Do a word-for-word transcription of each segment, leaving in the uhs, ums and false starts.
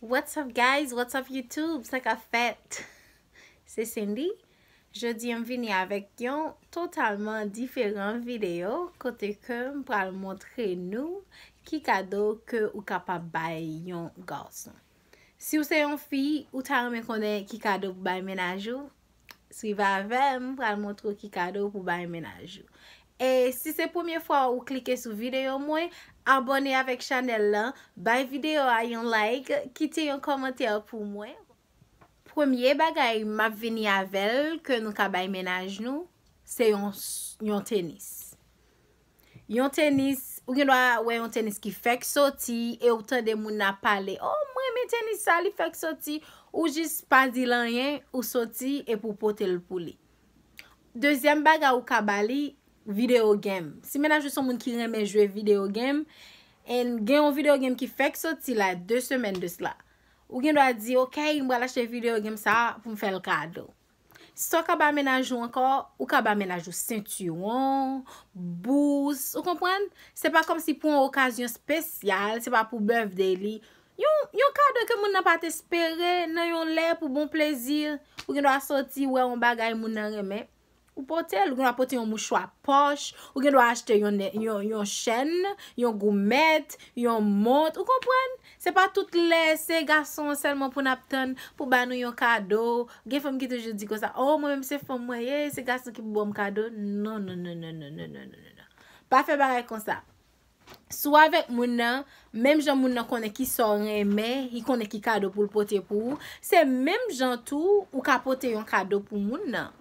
What's up, guys? What's up, YouTube? Sa k ap fèt? Se Cindy. Jodi a m vini avèk yon totalman diferan videyo kote ke m pral montre nou ki kado ke ou kapab bay yon gason. Si w se yon fi, ou ta renmen konnen ki kado pou bay mennaj ou? Swiv avè m, m pral montre w ki kado pou bay mennaj ou. E si se premye fwa ou klike sou videyo mwen, abòne avèk chanèl lan, bay videyo a yon like, kite yon kòmantè pou mwen. Premye bagay m ap vini avè l ke nou ka bay mennaj nou, se yon, yon tenis. Yon tenis, ou gen dwa wè yon tenis ki fèk soti e ou tande moun nan ap pale, "Oh, mwen renmen tenis sa, li fèk soti." Ou jis pa di l anyen, ou soti epi w pote l pou li. Dezyèm bagay ou ka ba li, video game. Si mennaj ou se yon moun ki renmen jwe video game, and gen yon video game ki fèk soti la, de semèn de sla, ou gen dwa di, "Ok, m pral achte video game sa pou m fè l kado." Sa w ka ba mennaj ou ankò, ou ka ba mennaj ou sentiwon, bous, ou konprann? Se pa kòmsi pou yon okazyon espesyal, se pa pou birthday li. Yon, yon kado ke moun nan pa t espere, nan yon lè pou bon plezi. Ou gen dwa soti, wè yon bagay moun nan renmen, ou pote l. Ou gen dwa pote yon mouchwa pòch, ou gen dwa achte yon, yon, yon chèn, yon goumèt, yon mont, ou konprann? Se pa tout lè se gason sèlman pou n ap tann pou ba nou yon kado. Gen fanm ki toujou di konsa, "Oh, mwen menm se fanm mwen ye, se gason ki pou ban m kado." Non, non, non, non. Pa fè bagay konsa. Si w avèk moun nan, menm jan moun nan konnen ki sa w renmen, li konnen ki kado pou l pote pou ou, se menm jan tou ou ka pote yon kado pou moun nan.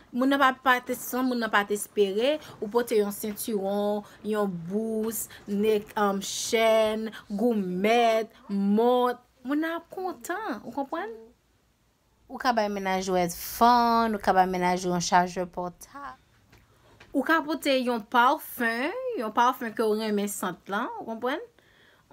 Moun nan pa, pa te, san moun nan pa t espere, ou pote yon sentiwon, yon bous, nek, um, chèn, goumèt, mont. Moun nan ap kontan, ou konprann? Ou ka bay mennaj ou headphone, ou ka bay mennaj ou yon chajè pòtab. Ou ka pote yon pafen, yon pafen ke w renmen sant lan, ou konprann?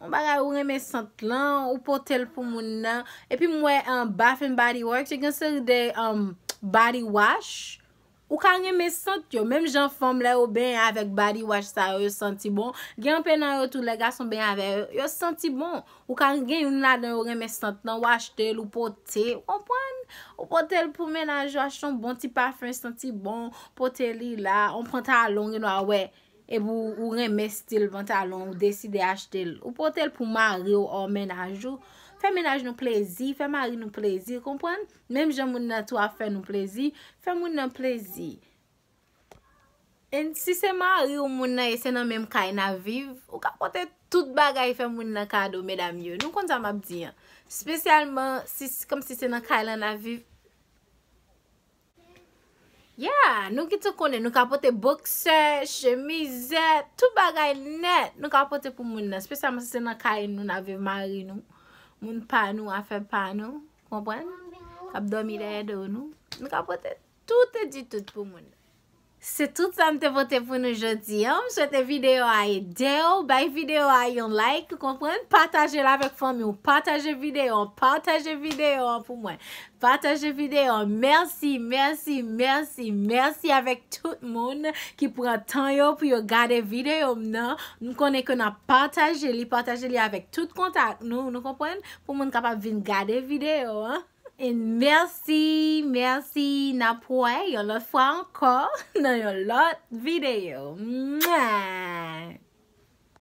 Yon bagay ou renmen sant lan, ou pote l pou moun nan. Epi m wè, um, Bath and Body Works, yo gen seri de, um, body wash. Ou ka renmen sant yo, menm jan fanm lè yo benyen avèk body wash sa yo, yo santi bon. Gen anpil nan yo tou, lè gason benyen avè yo, yo santi bon. Ou ka gen youn ladan yo renmen sant lan, ou achte l, ou pote, ou konprann? Ou pote l pou mennaj ou, achte yon bon ti pafen santi bon, pote li la, yon pantalon, ou gen dwa wè. Epi ou, ou renmen stil pantalon, ou deside achte l. Ou pote l pou mari w, or mennaj ou. Fè mennaj nou plezi, fè mari nou plezi, konprann? Menm jan moun nan tou ap fè nou plezi, fè moun nan plezi. And si se mari w moun nan e se nan menm kay n ap viv, ou ka pote tout bagay fè moun nan kado, medam yo. Nou konn sa m ap di an. Espesyalman si, kòmsi se nan kay lan n ap viv. Yeah, nou ki tou konnen, nou ka pote boksè, chemizèt, tout bagay nèt. Nou ka pote pou moun nan, espesyalman si se nan kay nou n ap viv, mari nou, moun pa nou, afè pa nou, konprann? K ap dòmi dèyè do nou. Nou ka pote tout e di tout pou moun nan. Se tout sa m te pote pou nou jodi a. M swete videyo a ede w. Bay videyo a yon like, ou konprann? Pataje l avèk fanmi w. Pataje videyo an. Pataje videyo an pou mwen. Pataje videyo an. Mèsi, mèsi, mèsi, mèsi avèk tout moun ki pran tan yo pou yo gade videyo m nan. M konnen ke n ap pataje li, pataje li avèk tout kontak nou, nou konprann? Pou moun kapab vin gade videyo an. And mèsi, mèsi, n ap wè yon lòt fwa ankò nan yon lòt videyo. Mwah!